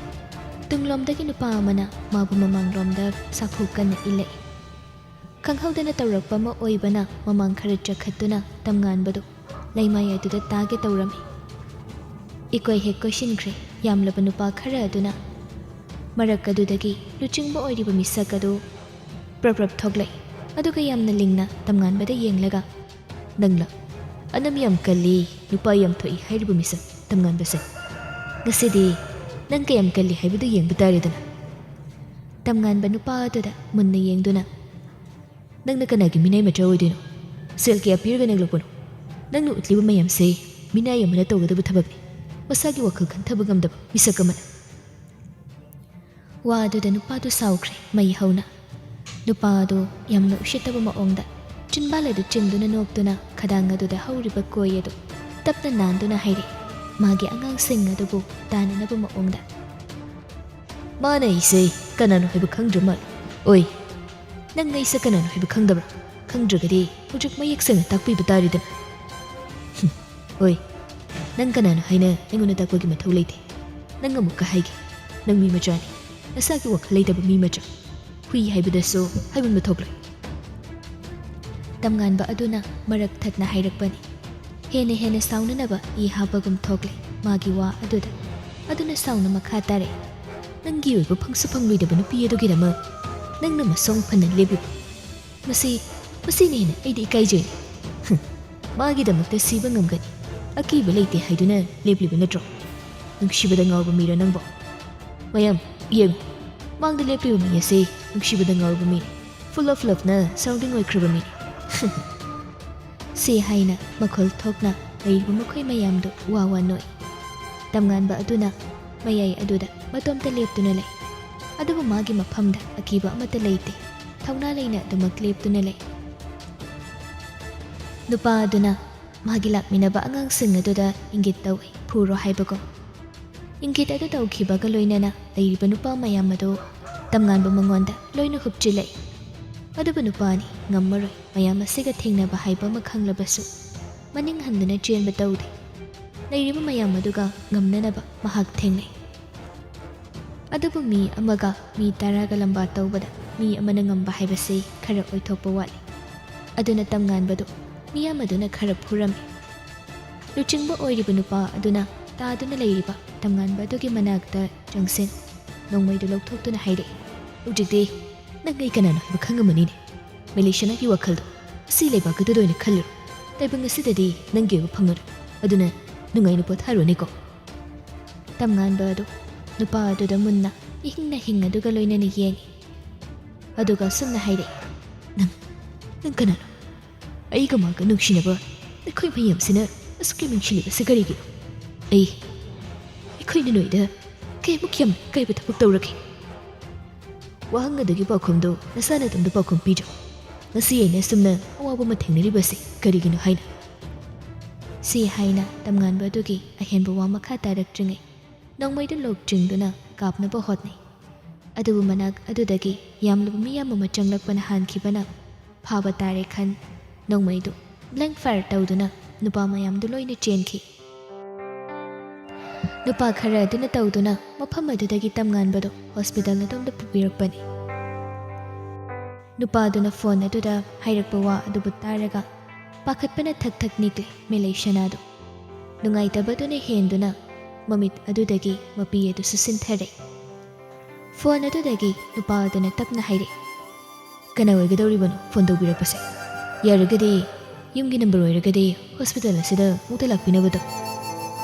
ꯇꯨꯡꯂꯣꯝꯗꯒꯤ ꯅꯨꯄꯥ ꯑꯃꯅ ꯃꯥꯕꯨ ꯃꯃꯥꯡꯂꯣꯝꯗ ꯁꯥꯐꯨ ꯀꯟꯅ ꯏꯜꯂꯛꯏ꯫ ꯈꯪꯍꯧꯗꯅ ꯇꯧꯔꯛꯄ ꯑꯃ ꯑꯣꯏꯕꯅ ꯃꯃꯥꯡ ꯈꯔ ꯆꯈꯠꯇꯨꯅ ꯇꯝꯉꯥꯟꯕꯗꯨ ꯂꯩꯃꯥꯏ ꯑꯗꯨꯗ ꯇꯥꯒꯦ ꯇꯧꯔꯝꯃꯤ꯫ ꯏꯀꯣꯏ ꯍꯦꯛ ꯀꯣꯏꯁꯤꯟꯈ꯭ꯔꯦ ꯌꯥꯝꯂꯕ ꯅꯨꯄꯥ ꯈꯔ ꯑꯗꯨꯅ꯫ ꯃꯔꯛ ꯑꯗꯨꯗꯒꯤ ꯂꯨꯆꯤꯡꯕ ꯑꯣꯏꯔꯤꯕ ꯃꯤꯁꯛ ꯑꯗꯨ ꯄ꯭ꯔꯞ ꯄ꯭ꯔꯞ ꯊꯣꯛꯂꯛꯏ꯫ ꯑꯗꯨꯒ ꯌꯥꯝꯅ ꯂꯤꯡꯅ ꯇꯝꯉꯥꯟꯕꯗ ꯌꯦꯡꯂꯒ, "ꯅꯪꯂ? ꯑꯅꯝ ꯌꯥꯝ ꯀꯜꯂꯤ, ꯅꯨꯄꯥ ꯌꯥꯝ ꯊꯣꯛꯏ ꯍꯥꯏꯔꯤꯕ ꯃꯤꯁꯛ ꯇꯝꯉꯥꯟꯕꯁꯦ꯫ ꯉꯁꯤꯗꯤ ꯅꯪ ꯀꯌꯥꯝ ꯀꯜꯂꯤ ꯍꯥꯏꯕꯗꯨ ꯌꯦꯡꯕ ꯇꯥꯔꯦꯗꯅ꯫" ꯇꯝꯉꯥꯟꯕ ꯅꯨꯄꯥ ꯑꯗꯨꯗ ꯃꯨꯟꯅ ꯌꯦꯡꯗꯨꯅ, "ꯅꯪꯅ ꯀꯅꯥꯒꯤ ꯃꯤꯅꯥꯏ ꯃꯆꯥ ꯑꯣꯏꯗꯣꯏꯅꯣ? ꯁꯦꯜ ꯀꯌꯥ ꯄꯤꯔꯒ ꯅꯦꯛꯂꯛꯄꯅꯣ? ꯅꯪꯅ ꯎꯠꯂꯤꯕ ꯃꯌꯥꯝꯁꯦ ꯃꯤꯅꯥꯏ ꯑꯃꯅ ꯇꯧꯒꯗꯕ ꯊꯕꯛꯅꯤ꯫ ꯃꯁꯥꯒꯤ ꯋꯥꯈꯜ ꯈꯟꯊꯕ ꯉꯝꯗꯕ ꯃꯤꯁꯛ ꯑꯃꯅ꯫" ꯋꯥ ꯑꯗꯨꯗ ꯅꯨꯄꯥꯗꯨ ꯁꯥꯎꯈ꯭ꯔꯦ ꯃꯩ ꯍꯧꯅ꯫ ꯅꯨꯄꯥ ꯑꯗꯨ ꯌꯥꯝꯅ ꯎꯁꯤꯠꯇꯕ ꯃꯑꯣꯡꯗ ꯆꯤꯟꯕꯥꯜ ꯑꯗꯨ ꯆꯤꯡꯗꯨꯅ ꯅꯣꯛꯇꯨꯅ ꯈꯗꯥꯡ ꯑꯗꯨꯗ ꯍꯧꯔꯤꯕ ꯀꯣꯏ ꯑꯗꯨ ꯇꯞꯅ ꯅꯥꯟꯗꯨꯅ ꯍꯥꯏꯔꯛꯏ, ꯃꯥꯒꯤ ꯑꯉꯥꯡꯁꯤꯡ ꯑꯗꯨꯕꯨ ꯇꯥꯅꯅꯕ ꯃꯑꯣꯡꯗ꯫ "ꯃꯥꯅ ꯑꯩꯁꯦ ꯀꯅꯥꯅꯣ ꯍꯥꯏꯕ ꯈꯪꯗ꯭ꯔ ꯃꯥꯜꯂꯦ꯫ ꯑꯣꯏ, ꯅꯪ ꯑꯩꯁꯦ ꯀꯅꯥꯅꯣ ꯍꯥꯏꯕ ꯈꯪꯗꯕ꯭ꯔꯥ? ꯈꯪꯗ꯭ꯔꯒꯗꯤ ꯍꯧꯖꯤꯛ ꯃꯌꯦꯛ ꯁꯦꯡꯅ ꯇꯥꯛꯄꯤꯕ ꯇꯥꯔꯦꯗꯅ꯫" "ꯍꯨꯝ, ꯑꯣꯏ, ꯅꯪ ꯀꯅꯥꯅꯣ ꯍꯥꯏꯅ ꯑꯩꯉꯣꯟꯗ ꯇꯥꯛꯄꯒꯤ ꯃꯊꯧ ꯂꯩꯇꯦ꯫ ꯅꯪ ꯑꯃꯨꯛꯀ ꯍꯥꯏꯒꯦ, ꯅꯪ ꯃꯤ ꯃꯆꯥꯅꯤ꯫ ꯅꯁꯥꯒꯤ ꯋꯥꯈꯜ ꯂꯩꯇꯕ ꯃꯤ ꯃꯆꯥ꯫ ꯍꯨꯏ ꯍꯥꯏꯕꯗꯁꯨ ꯍꯥꯏꯃꯟꯕ ꯊꯣꯛꯂꯣꯏ꯫ ꯇꯝꯉꯥꯟꯕ ꯑꯗꯨꯅ ꯃꯔꯛ ꯊꯠꯅ ꯍꯥꯏꯔꯛꯄꯅꯤ꯫ ꯍꯦꯟꯅ ꯍꯦꯟꯅ ꯁꯥꯎꯅꯅꯕ ꯏ ꯍꯥꯞꯄꯒꯨꯝ ꯊꯣꯛꯂꯦ ꯃꯥꯒꯤ ꯋꯥ ꯑꯗꯨꯗ꯫ ꯑꯗꯨꯅ ꯁꯥꯎꯅ ꯃꯈꯥ ꯇꯥꯔꯛꯏ, "ꯅꯪꯒꯤ ꯑꯣꯏꯕ ꯐꯪꯁꯨ ꯐꯪꯂꯣꯏꯗꯕ ꯅꯨꯄꯤ ꯑꯗꯨꯒꯤꯗꯃꯛ ꯅꯪꯅ ꯃꯁꯣꯡ ꯐꯅ ꯂꯦꯞꯂꯤꯕ꯫ ꯃꯁꯤ, ꯃꯁꯤꯅ ꯍꯦꯟꯅ ꯑꯩꯗꯤ ꯏꯀꯥꯏꯖꯩ꯫ ꯍꯨꯝ, ꯃꯥꯒꯤꯗꯃꯛꯇ ꯁꯤꯕ ꯉꯝꯒꯅꯤ, ꯑꯀꯤꯕ ꯂꯩꯇꯦ ꯍꯥꯏꯗꯨꯅ ꯂꯦꯞꯂꯤꯕ ꯅꯠꯇ꯭ꯔꯣ? ꯅꯨꯡꯁꯤꯕꯗ ꯉꯥꯎꯕ ꯃꯤꯔꯣ ꯅꯪꯕꯣ? ꯃꯌꯥꯝ, ꯌꯦꯡꯉꯨ, ꯃꯥꯡꯗ ꯂꯦꯞꯂꯤꯕ ꯃꯤ ꯑꯁꯤ ꯅꯨꯡꯁꯤꯕꯗ ꯉꯥꯎꯔꯕ ꯃꯤꯅꯤ꯫ Full of loveꯅ surrounding ꯑꯣꯏꯈ꯭ꯔꯕ ꯃꯤꯅꯤ꯫" ꯁꯤ ꯍꯥꯏꯅ ꯃꯈꯣꯜ ꯊꯣꯛꯅ ꯂꯩꯔꯤꯕ ꯃꯈꯣꯏ ꯃꯌꯥꯝꯗꯨ ꯋꯥ ꯋꯥ ꯅꯣꯛꯏ꯫ ꯇꯝꯉꯥꯟꯕ ꯑꯗꯨꯅ ꯃꯌꯥꯏ ꯑꯗꯨꯗ ꯃꯇꯣꯝꯇ ꯂꯦꯞꯇꯨꯅ ꯂꯩ꯫ ꯑꯗꯨꯕꯨ ꯃꯥꯒꯤ ꯃꯐꯝꯗ ꯑꯀꯤꯕ ꯑꯃꯠꯇ ꯂꯩꯇꯦ꯫ ꯊꯧꯅꯥ ꯂꯩꯅ ꯑꯗꯨꯃꯛ ꯂꯦꯞꯇꯨꯅ ꯂꯩ꯫ ꯅꯨꯄꯥ ꯑꯗꯨꯅ ꯃꯥꯒꯤ ꯂꯥꯛꯃꯤꯟꯅꯕ ꯑꯉꯥꯡꯁꯤꯡ ꯑꯗꯨꯗ ꯏꯪꯒꯤꯠ ꯇꯧꯏ, ꯐꯨꯔꯣ ꯍꯥꯏꯕꯒꯨꯝ꯫ ꯏꯪꯒꯤꯠ ꯑꯗꯨ ꯇꯧꯈꯤꯕꯒ ꯂꯣꯏꯅꯅ ꯂꯩꯔꯤꯕ ꯅꯨꯄꯥ ꯃꯌꯥꯝ ꯑꯗꯨ ꯇꯝꯉꯥꯟꯕ ꯃꯉꯣꯟꯗ ꯂꯣꯏꯅ ꯍꯨꯞꯆꯤꯜꯂꯛꯏ꯫ ꯑꯗꯨꯕꯨ ꯅꯨꯄꯥꯅꯤ ꯉꯝꯃꯔꯣꯏ, ꯃꯌꯥꯝ ꯑꯁꯤꯒ ꯊꯦꯡꯅꯕ ꯍꯥꯏꯕ ꯑꯃ ꯈꯪꯂꯕꯁꯨ ꯃꯅꯤꯡ ꯍꯟꯗꯨꯅ ꯆꯦꯟꯕ ꯇꯧꯗꯦ꯫ ꯂꯩꯔꯤꯕ ꯃꯌꯥꯝ ꯑꯗꯨꯒ ꯉꯝꯅꯅꯕ ꯃꯍꯥꯛ ꯊꯦꯡꯅꯩ꯫ ꯑꯗꯨꯕꯨ ꯃꯤ ꯑꯃꯒ ꯃꯤ ꯇꯔꯥꯒ ꯂꯝꯕꯥ ꯇꯧꯕꯗ ꯃꯤ ꯑꯃꯅ ꯉꯝꯕ ꯍꯥꯏꯕꯁꯤ ꯈꯔ ꯑꯣꯏꯊꯣꯛꯄ ꯋꯥꯠꯂꯤ꯫ ꯑꯗꯨꯅ ꯇꯝꯉꯥꯟꯕꯗꯨ ꯃꯤꯌꯥꯝ ꯑꯗꯨꯅ ꯈꯔ ꯐꯨꯔꯝꯃꯤ꯫ ꯂꯨꯆꯤꯡꯕ ꯑꯣꯏꯔꯤꯕ ꯅꯨꯄꯥ ꯑꯗꯨꯅ ꯇꯥꯗꯨꯅ ꯂꯩꯔꯤꯕ ꯇꯝꯉꯥꯟꯕ ꯑꯗꯨꯒꯤ ꯃꯅꯥꯛꯇ ꯆꯪꯁꯤꯟ ꯅꯣꯡꯃꯩꯗꯨ ꯂꯧꯊꯣꯛꯇꯨꯅ ꯍꯥꯏꯔꯛꯏ, "ꯍꯧꯖꯤꯛꯇꯤ ꯅꯪ ꯑꯩ ꯀꯅꯥꯅꯣ ꯍꯥꯏꯕ ꯈꯪꯉꯝꯃꯅꯤꯅꯦ꯫ ꯃꯦꯂꯦꯁꯤꯌꯥꯒꯤ ꯋꯥꯈꯜꯗꯣ ꯑꯁꯤ ꯂꯩꯕꯥꯛ ꯑꯗꯨꯗ ꯑꯣꯏꯅ ꯈꯜꯂꯨꯔꯣ꯫ ꯇꯥꯏꯕꯪ ꯑꯁꯤꯗꯗꯤ ꯅꯪꯒꯤ ꯑꯣꯏꯕ ꯐꯪꯉꯔꯣꯏ꯫ ꯑꯗꯨꯅ ꯅꯨꯡꯉꯥꯏꯅ ꯄꯣꯊꯥꯔꯣꯅꯦꯀꯣ꯫" ꯇꯝꯉꯥꯟꯕ ꯑꯗꯨ ꯅꯨꯄꯥ ꯑꯗꯨꯗ ꯃꯨꯟꯅ ꯏꯍꯤꯡꯅ ꯍꯤꯡ ꯑꯗꯨꯒ ꯂꯣꯏꯅꯅ ꯌꯦꯡꯉꯤ꯫ ꯑꯗꯨꯒ ꯑꯁꯨꯝꯅ ꯍꯥꯏꯔꯛꯏ, "ꯅꯪ, ꯅꯪ ꯀꯅꯥꯅꯣ? ꯑꯩꯒ ꯃꯥꯒ ꯅꯨꯡꯁꯤꯅꯕ ꯅꯈꯣꯏ ꯃꯌꯥꯝꯁꯤꯅ ꯑꯁꯨꯛ ꯌꯥꯝ ꯅꯨꯡꯁꯤꯅꯕꯁꯤ ꯀꯔꯤꯒꯤꯅꯣ? ꯑꯩ, ꯑꯩꯈꯣꯏꯅ ꯅꯣꯏꯗ ꯀꯌꯥꯃꯨꯛ ꯌꯥꯝ ꯏꯀꯥꯏꯕ ꯊꯕꯛ ꯇꯧꯔꯒꯦ? ꯋꯥꯍꯪ ꯑꯗꯨꯒꯤ ꯄꯥꯎꯈꯨꯝꯗꯨ ꯅꯁꯥ ꯅꯇꯣꯝꯗ ꯄꯥꯎꯈꯨꯝ ꯄꯤꯔꯣ꯫ ꯉꯁꯤ ꯑꯩꯅ ꯑꯁꯨꯝꯅ ꯑꯋꯥꯕ ꯑꯃ ꯊꯦꯡꯅꯔꯤꯕꯁꯤ ꯀꯔꯤꯒꯤꯅꯣ ꯍꯥꯏꯅ?" ꯁꯤ ꯍꯥꯏꯅ ꯇꯝꯉꯥꯟꯕ ꯑꯗꯨꯒꯤ ꯑꯍꯦꯟꯕ ꯋꯥ ꯃꯈꯥ ꯇꯥꯔꯛꯇ꯭ꯔꯤꯉꯩ ꯅꯣꯡꯃꯩꯗꯨ ꯂꯣꯛ ꯆꯤꯡꯗꯨꯅ ꯀꯥꯞꯅꯕ ꯍꯣꯠꯅꯩ꯫ ꯑꯗꯨꯕꯨ ꯃꯅꯥꯛ ꯑꯗꯨꯗꯒꯤ ꯌꯥꯝꯂꯕ ꯃꯤ ꯑꯃ ꯆꯪꯂꯛꯄꯅ ꯍꯥꯟꯈꯤꯕꯅ ꯐꯥꯕ ꯇꯥꯔꯦ ꯈꯟ ꯅꯣꯡꯃꯩꯗꯨ blank fire ꯇꯧꯗꯨꯅ ꯅꯨꯄꯥ ꯃꯌꯥꯝꯗꯨ ꯂꯣꯏꯅ ꯆꯦꯟꯈꯤ꯫ ꯅꯨꯄꯥ ꯈꯔ ꯑꯗꯨꯅ ꯇꯧꯗꯨꯅ ꯃꯐꯝ ꯑꯗꯨꯗꯒꯤ ꯇꯝꯉꯥꯟꯕꯗꯨ ꯍꯣꯁꯄꯤꯇꯥꯜ ꯑꯗꯣꯝꯗ ꯄꯨꯕꯤꯔꯛꯄꯅꯤ꯫ ꯅꯨꯄꯥꯗꯨꯅ ꯐꯣꯟ ꯑꯗꯨꯗ ꯍꯥꯏꯔꯛꯄ ꯋꯥ ꯑꯗꯨꯕꯨ ꯇꯥꯔꯒ ꯄꯥꯈꯠꯄꯅ ꯊꯛ ꯊꯛ ꯅꯤꯛꯂꯦ ꯃꯦꯂꯩ ꯁꯅꯥꯗꯨ꯫ ꯅꯨꯡꯉꯥꯏꯇꯕꯗꯨꯅ ꯍꯦꯟꯗꯨꯅ ꯃꯃꯤꯠ ꯑꯗꯨꯗꯒꯤ ꯃꯄꯤ ꯑꯗꯨꯁꯨ ꯁꯤꯟꯊꯔꯦ꯫ ꯐꯣꯟ ꯑꯗꯨꯗꯒꯤ ꯅꯨꯄꯥ ꯑꯗꯨꯅ ꯇꯞꯅ ꯍꯥꯏꯔꯛꯏ, "ꯀꯅꯥ ꯑꯣꯏꯒꯗꯧꯔꯤꯕꯅꯣ ꯐꯣꯟ ꯇꯧꯕꯤꯔꯛꯄꯁꯦ? ꯌꯥꯔꯒꯗꯤ ꯌꯨꯝꯒꯤ ꯅꯝꯕꯔ ꯑꯣꯏꯔꯒꯗꯤ ꯍꯣꯁꯄꯤꯇꯥꯜ ꯑꯁꯤꯗ ꯑꯃꯨꯛꯇ ꯂꯥꯛꯄꯤꯅꯕꯗꯣ꯫"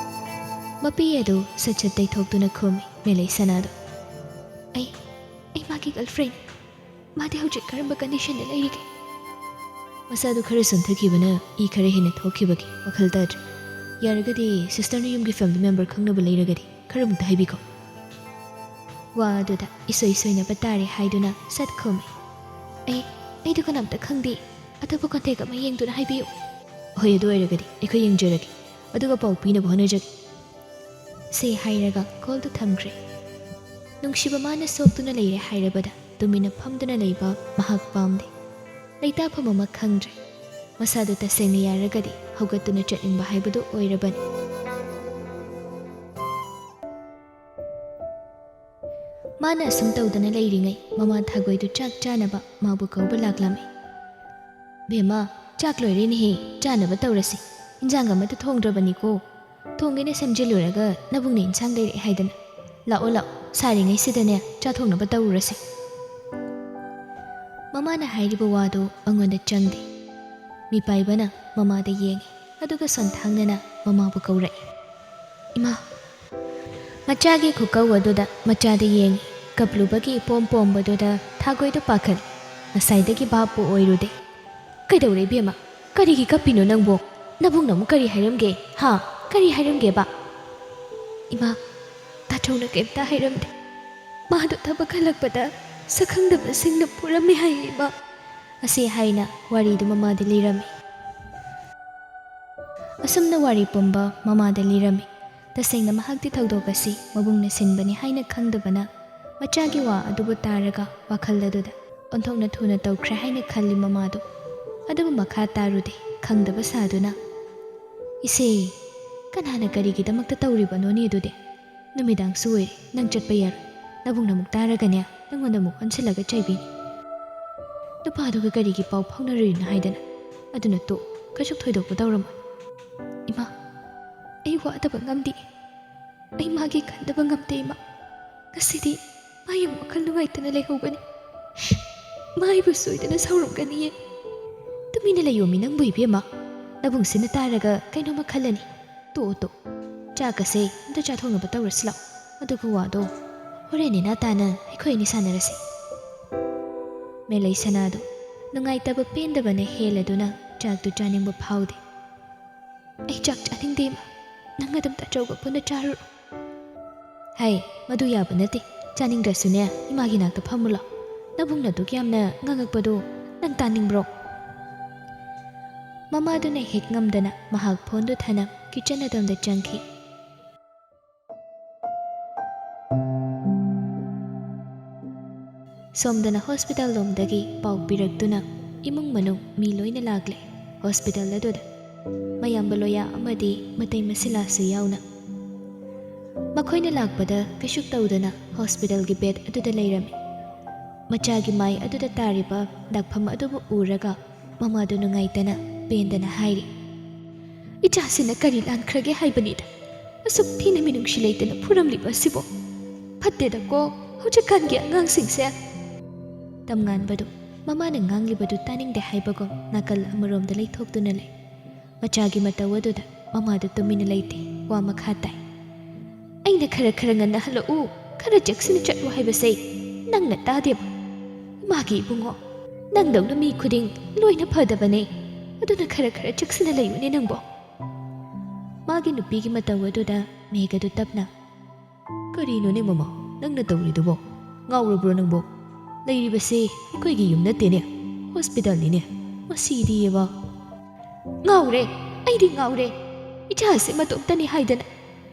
ꯃꯄꯤ ꯑꯗꯨ ꯁꯠ ꯁꯠ ꯇꯩꯊꯣꯛꯇꯨꯅ ꯈꯨꯝꯃꯤ ꯃꯦꯂꯩ ꯁꯅꯥꯗꯨ꯫ "ꯑꯩ, ꯑꯩ ꯃꯥꯒꯤ ꯒꯔꯜꯐ꯭ꯔꯦꯟ꯫ ꯃꯥꯗꯤ ꯍꯧꯖꯤꯛ ꯀꯔꯝꯕ ꯀꯟꯗꯤꯁꯟꯗ ꯂꯩꯔꯤꯒꯦ?" "ꯃꯁꯥꯗꯨ ꯈꯔ ꯁꯣꯟꯊꯈꯤꯕꯅ ꯏ ꯈꯔ ꯍꯦꯟꯅ ꯊꯣꯛꯈꯤꯕꯒꯤ ꯋꯥꯈꯜ ꯇꯥꯗ꯭ꯔꯦ꯫ ꯌꯥꯔꯒꯗꯤ ꯁꯤꯁꯇꯔꯅ ꯌꯨꯝꯒꯤ ꯐꯦꯃꯤꯂꯤ ꯃꯦꯝꯕꯔ ꯈꯪꯅꯕ ꯂꯩꯔꯒꯗꯤ ꯈꯔ ꯑꯃꯨꯛꯇ ꯍꯥꯏꯕꯤꯈꯣ꯫" ꯋꯥ ꯑꯗꯨꯗ ꯏꯁꯣꯏ ꯁꯣꯏꯅꯕ ꯇꯥꯔꯦ ꯍꯥꯏꯗꯨꯅ ꯁꯠ ꯈꯨꯝꯃꯤ꯫ "ꯑꯩ, ꯑꯩꯗꯨ ꯀꯅꯥꯝꯇ ꯈꯪꯗꯦ꯫ ꯑꯇꯣꯞꯄ ꯀꯣꯟꯇꯦꯛ ꯑꯃ ꯌꯦꯡꯗꯨꯅ ꯍꯥꯏꯕꯤꯌꯨ꯫" "ꯍꯣꯏ, ꯑꯗꯨ ꯑꯣꯏꯔꯒꯗꯤ ꯑꯩꯈꯣꯏ ꯌꯦꯡꯖꯔꯒꯦ꯫ ꯑꯗꯨꯒ ꯄꯥꯎ ꯄꯤꯅꯕ ꯍꯣꯠꯅꯖꯒꯦ꯫" ꯁꯤ ꯍꯥꯏꯔꯒ ꯀꯣꯜꯗꯨ ꯊꯝꯈ꯭ꯔꯦ꯫ ꯅꯨꯡꯁꯤꯕ ꯃꯥꯅ ꯁꯣꯛꯇꯨꯅ ꯂꯩꯔꯦ ꯍꯥꯏꯔꯕꯗ ꯇꯨꯃꯤꯟꯅ ꯐꯝꯗꯨꯅ ꯂꯩꯕ ꯃꯍꯥꯛ ꯄꯥꯝꯗꯦ꯫ ꯂꯩꯇꯥꯐꯝ ꯑꯃ ꯈꯪꯗ꯭ꯔꯦ꯫ ꯃꯁꯥꯗꯨ ꯇꯁꯦꯡꯅ ꯌꯥꯔꯒꯗꯤ ꯍꯧꯒꯠꯇꯨꯅ ꯆꯠꯅꯤꯡꯕ ꯍꯥꯏꯕꯗꯨ ꯑꯣꯏꯔꯕꯅꯤ꯫ ꯃꯥꯅ ꯑꯁꯨꯝ ꯇꯧꯗꯅ ꯂꯩꯔꯤꯉꯩ ꯃꯃꯥ ꯊꯥꯒꯣꯏꯗꯨ ꯆꯥꯛ ꯆꯥꯅꯕ ꯃꯥꯕꯨ ꯀꯧꯕ ꯂꯥꯛꯂꯝꯃꯤ꯫ "ꯕꯦꯝꯃ, ꯆꯥꯛ ꯂꯣꯏꯔꯦꯅꯦꯍꯦ, ꯆꯥꯅꯕ ꯇꯧꯔꯁꯤ꯫ ꯏꯟꯖꯥꯡ ꯑꯃꯠꯇ ꯊꯣꯡꯗ꯭ꯔꯕꯅꯤꯀꯣ꯫ ꯊꯣꯡꯒꯦꯅ ꯁꯦꯝꯖꯤꯜꯂꯨꯔꯒ ꯅꯕꯨꯡꯅ ꯏꯟꯁꯥꯡ ꯂꯩꯔꯛꯑꯦ ꯍꯥꯏꯗꯅ꯫ ꯂꯥꯛꯑꯣ, ꯂꯥꯛꯑꯣ, ꯁꯥꯔꯤꯉꯩꯁꯤꯗꯅꯦ ꯆꯥ ꯊꯣꯡꯅꯕ ꯇꯧꯔꯨꯔꯁꯦ꯫" ꯃꯃꯥꯅ ꯍꯥꯏꯔꯤꯕ ꯋꯥꯗꯨ ꯃꯉꯣꯟꯗ ꯆꯪꯗꯦ꯫ ꯃꯤꯄꯥꯏꯕꯅ ꯃꯃꯥꯗ ꯌꯦꯡꯉꯤ, ꯑꯗꯨꯒ ꯁꯣꯟꯊꯥꯡꯅꯅ ꯃꯃꯥꯕꯨ ꯀꯧꯔꯛꯏ꯫ "ꯏꯃꯥ!" ꯃꯆꯥꯒꯤ ꯈꯨꯀꯧ ꯑꯗꯨꯗ ꯃꯆꯥꯗ ꯌꯦꯡꯉꯤ꯫ ꯀꯞꯂꯨꯕꯒꯤ ꯏꯄꯣꯝ ꯄꯣꯝꯕꯗꯨꯗ ꯊꯥꯒꯣꯏꯗꯨ ꯄꯥꯈꯠꯂꯤ꯫ ꯉꯁꯥꯏꯗꯒꯤ ꯚꯥꯞꯄꯨ ꯑꯣꯏꯔꯨꯗꯦ꯫ "ꯀꯩꯗꯧꯔꯦ ꯏꯕꯦꯝꯃ? ꯀꯔꯤꯒꯤ ꯀꯞꯄꯤꯅꯣ ꯅꯪꯕꯣ? ꯅꯕꯨꯡꯅ ꯑꯃꯨꯛ ꯀꯔꯤ ꯍꯥꯏꯔꯝꯒꯦ? ꯍꯥ? ꯀꯔꯤ ꯍꯥꯏꯔꯝꯒꯦꯕ?" "ꯏꯃꯥ, ꯇꯥꯆꯧꯅ ꯀꯩꯝꯇ ꯍꯥꯏꯔꯝꯗꯦ꯫ ꯃꯥꯗꯣ ꯊꯕꯛ ꯍꯜꯂꯛꯄꯗ ꯁꯛꯈꯪꯗꯕꯁꯤꯡꯅ ꯄꯨꯔꯝꯃꯦ ꯍꯥꯏꯌꯦ, ꯏꯃꯥ꯫" ꯑꯁꯤ ꯍꯥꯏꯅ ꯋꯥꯔꯤꯗꯨ ꯃꯃꯥꯗ ꯂꯤꯔꯝꯃꯤ꯫ ꯑꯁꯨꯝꯅ ꯋꯥꯔꯤ ꯄꯨꯝꯕ ꯃꯃꯥꯗ ꯂꯤꯔꯝꯃꯤ꯫ ꯇꯁꯦꯡꯅ ꯃꯍꯥꯛꯇꯤ ꯊꯧꯗꯣꯛ ꯑꯁꯤ ꯃꯕꯨꯡꯅ ꯁꯤꯟꯕꯅꯤ ꯍꯥꯏꯅ ꯈꯪꯗꯕꯅ, ꯃꯆꯥꯒꯤ ꯋꯥ ꯑꯗꯨꯕꯨ ꯇꯥꯔꯒ ꯋꯥꯈꯜ ꯑꯗꯨꯗ ꯑꯣꯟꯊꯣꯛꯅ ꯊꯨꯅ ꯇꯧꯈ꯭ꯔꯦ ꯍꯥꯏꯅ ꯈꯜꯂꯤ ꯃꯃꯥꯗꯨ꯫ ꯑꯗꯨꯕꯨ ꯃꯈꯥ ꯇꯥꯔꯨꯗꯦ, ꯈꯪꯗꯕ ꯁꯥꯗꯨꯅ꯫ "ꯏꯆꯦ, ꯀꯅꯥꯅ ꯀꯔꯤꯒꯤꯗꯃꯛꯇ ꯇꯧꯔꯤꯕꯅꯣꯅꯦ ꯑꯗꯨꯗꯤ? ꯅꯨꯃꯤꯗꯥꯡꯁꯨ ꯑꯣꯏꯔꯦ, ꯅꯪ ꯆꯠꯄ ꯌꯥꯔꯣꯏ꯫ ꯅꯕꯨꯡꯅ ꯑꯃꯨꯛ ꯇꯥꯔꯒꯅꯦ, ꯅꯪꯉꯣꯟꯗ ꯑꯃꯨꯛ ꯑꯣꯟꯁꯤꯜꯂꯒ ꯆꯩꯕꯤꯅꯤ꯫ ꯅꯨꯄꯥꯗꯨꯒ ꯀꯔꯤꯒꯤ ꯄꯥꯎ ꯐꯥꯎꯅꯔꯨꯔꯤꯅꯣ ꯍꯥꯏꯗꯅ꯫ ꯑꯗꯨꯅ ꯇꯣꯛ, ꯀꯩꯁꯨ ꯊꯣꯏꯗꯣꯛꯄ ꯇꯧꯔꯝꯃꯣꯏ꯫ ꯏꯃꯥ, ꯑꯩ ꯋꯥꯗꯕ ꯉꯝꯗꯦ꯫ ꯑꯩ ꯃꯥꯒꯤ ꯈꯟꯗꯕ ꯉꯝꯗꯦ, ꯏꯃꯥ꯫ ꯉꯁꯤꯗꯤ ꯃꯥ ꯌꯥꯝ ꯋꯥꯈꯜ ꯅꯨꯡꯉꯥꯏꯇꯅ ꯂꯩꯍꯧꯒꯅꯤ꯫ ꯃꯥ ꯑꯩꯕꯨ ꯁꯣꯏꯗꯅ ꯁꯥꯎꯔꯝꯒꯅꯤꯌꯦ꯫ ꯇꯨꯃꯤꯟꯅ ꯂꯩꯌꯣꯃꯤ ꯅꯪꯕꯨ, ꯏꯕꯦꯝꯃ꯫ ꯅꯕꯨꯡꯁꯤꯅ ꯇꯥꯔꯒ ꯀꯩꯅꯣꯝꯃ ꯈꯜꯂꯅꯤ꯫ ꯇꯣꯛꯑꯣ, ꯇꯣꯛꯑꯣ꯫ ꯆꯥꯛꯀꯁꯦ ꯑꯝꯇ ꯆꯥꯊꯣꯛꯅꯕ ꯇꯧꯔꯁꯤ ꯂꯥꯛꯑꯣ꯫ ꯑꯗꯨꯒ ꯋꯥꯗꯣ ꯍꯣꯔꯦꯟ ꯅꯦꯅꯥ ꯇꯥꯅ ꯑꯩꯈꯣꯏ ꯑꯅꯤ ꯁꯥꯟꯅꯔꯁꯤ꯫ ꯃꯦꯂꯩ ꯁꯅꯥꯗꯣ ꯅꯨꯡꯉꯥꯏꯇꯕ ꯄꯦꯟꯗꯕꯅ ꯍꯦꯜꯂꯗꯨꯅ ꯆꯥꯛꯇꯨ ꯆꯥꯅꯤꯡꯕ ꯐꯥꯎꯗꯦ꯫ "ꯑꯩ ꯆꯥꯛ ꯆꯥꯅꯤꯡꯗꯦ, ꯏꯃꯥ꯫ ꯅꯪ ꯑꯗꯨꯝ ꯇꯥꯆꯧꯒ ꯄꯨꯟꯅ ꯆꯥꯔꯨꯔꯣ꯫" "ꯍꯩ, ꯃꯗꯨ ꯌꯥꯕ ꯅꯠꯇꯦ꯫ ꯆꯥꯅꯤꯡꯗ꯭ꯔꯁꯨꯅꯦ, ꯏꯃꯥꯒꯤ ꯅꯥꯛꯇ ꯐꯝꯃꯨ ꯂꯥꯎ꯫ ꯅꯕꯨꯡꯅ ꯑꯗꯨꯛ ꯌꯥꯝꯅ ꯉꯥꯡꯉꯛꯄꯗꯣ ꯅꯪ ꯇꯥꯅꯤꯡꯕ꯭ꯔꯣ?" ꯃꯃꯥꯗꯨꯅ ꯍꯦꯛ ꯉꯝꯗꯅ ꯃꯍꯥꯛ ꯐꯣꯟꯗꯨ ꯊꯅꯝ ꯀꯤꯆꯟ ꯑꯗꯣꯝꯗ ꯆꯪꯈꯤ꯫ ꯁꯣꯝꯗꯅ ꯍꯣꯁꯄꯤꯇꯥꯜ ꯂꯣꯝꯗꯒꯤ ꯄꯥꯎ ꯄꯤꯔꯛꯇꯨꯅ ꯏꯃꯨꯡ ꯃꯅꯨꯡ ꯃꯤ ꯂꯣꯏꯅ ꯂꯥꯛꯂꯦ ꯍꯣꯁꯄꯤꯇꯥꯜ ꯑꯗꯨꯗ꯫ ꯃꯌꯥꯝꯕ ꯂꯣꯌꯥ ꯑꯃꯗꯤ ꯃꯇꯩ ꯃꯁꯤꯂꯥꯁꯨ ꯌꯥꯎꯅ꯫ ꯃꯈꯣꯏꯅ ꯂꯥꯛꯄꯗ ꯀꯩꯁꯨ ꯇꯧꯗꯅ ꯍꯣꯁꯄꯤꯇꯥꯜꯒꯤ ꯕꯦꯗ ꯑꯗꯨꯗ ꯂꯩꯔꯝꯃꯤ꯫ ꯃꯆꯥꯒꯤ ꯃꯥꯏ ꯑꯗꯨꯗ ꯇꯥꯔꯤꯕ ꯗꯥꯛꯐꯝ ꯑꯗꯨꯕꯨ ꯎꯔꯒ ꯃꯃꯥꯗꯨ ꯅꯨꯡꯉꯥꯏꯇꯅ ꯄꯦꯟꯗꯅ ꯍꯥꯏꯔꯤ, "ꯏꯆꯥꯁꯤꯅ ꯀꯔꯤ ꯂꯥꯟꯈ꯭ꯔꯒꯦ ꯍꯥꯏꯕꯅꯤꯗ, ꯑꯁꯨꯛ ꯊꯤꯅ ꯃꯤꯅꯨꯡꯁꯤ ꯂꯩꯇꯅ ꯐꯨꯔꯝꯂꯤꯕ ꯑꯁꯤꯕꯨ? ꯐꯠꯇꯦꯗꯀꯣ ꯍꯧꯖꯤꯛꯀꯥꯟꯒꯤ ꯑꯉꯥꯡꯁꯤꯡꯁꯦ!" ꯇꯝꯉꯥꯟꯕꯗꯨ ꯃꯃꯥꯅ ꯉꯥꯡꯂꯤꯕꯗꯨ ꯇꯥꯅꯤꯡꯗꯦ ꯍꯥꯏꯕꯒꯨꯝ ꯅꯥꯀꯜ ꯑꯃꯔꯣꯝꯗ ꯂꯩꯊꯣꯛꯇꯨꯅ ꯂꯩ꯫ ꯃꯆꯥꯒꯤ ꯃꯇꯧ ꯑꯗꯨꯗ ꯃꯃꯥꯗꯨ ꯇꯨꯃꯤꯟꯅ ꯂꯩꯇꯦ, ꯋꯥ ꯃꯈꯥ ꯇꯥꯏ꯫ "ꯑꯩꯅ ꯈꯔ ꯈꯔ ꯉꯟꯅ ꯍꯜꯂꯛꯎ, ꯈꯔ ꯆꯦꯛꯁꯤꯟꯅ ꯆꯠꯂꯨ ꯍꯥꯏꯕꯁꯦ ꯅꯪꯅ ꯇꯥꯗꯦꯕ? ꯏꯃꯥꯒꯤ ꯏꯕꯨꯡꯉꯣ, ꯅꯪꯗꯧꯅ ꯃꯤ ꯈꯨꯗꯤꯡ ꯂꯣꯏꯅ ꯐꯗꯕꯅꯦ, ꯑꯗꯨꯅ ꯈꯔ ꯈꯔ ꯆꯦꯛꯁꯤꯟꯅ ꯂꯩꯌꯨꯅꯦ ꯅꯪꯕꯣ꯫" ꯃꯥꯒꯤ ꯅꯨꯄꯤꯒꯤ ꯃꯇꯧ ꯑꯗꯨꯗ ꯃꯦꯒꯗꯨ ꯇꯞꯅ, "ꯀꯔꯤꯅꯣꯅꯦ ꯃꯃꯥ, ꯅꯪꯅ ꯇꯧꯔꯤꯗꯨꯕꯣ? ꯉꯥꯎꯔꯕ꯭ꯔꯣ ꯅꯪꯕꯣ? ꯂꯩꯔꯤꯕꯁꯦ ꯑꯩꯈꯣꯏꯒꯤ ꯌꯨꯝ ꯅꯠꯇꯦꯅꯦ, ꯍꯣꯁꯄꯤꯇꯥꯜꯅꯤꯅꯦ꯫ ꯃꯁꯤꯗꯤꯕ!" "ꯉꯥꯎꯔꯦ, ꯑꯩꯗꯤ ꯉꯥꯎꯔꯦ꯫ ꯏꯆꯥꯁꯦ ꯃꯇꯣꯝꯇꯅꯤ ꯍꯥꯏꯗꯅ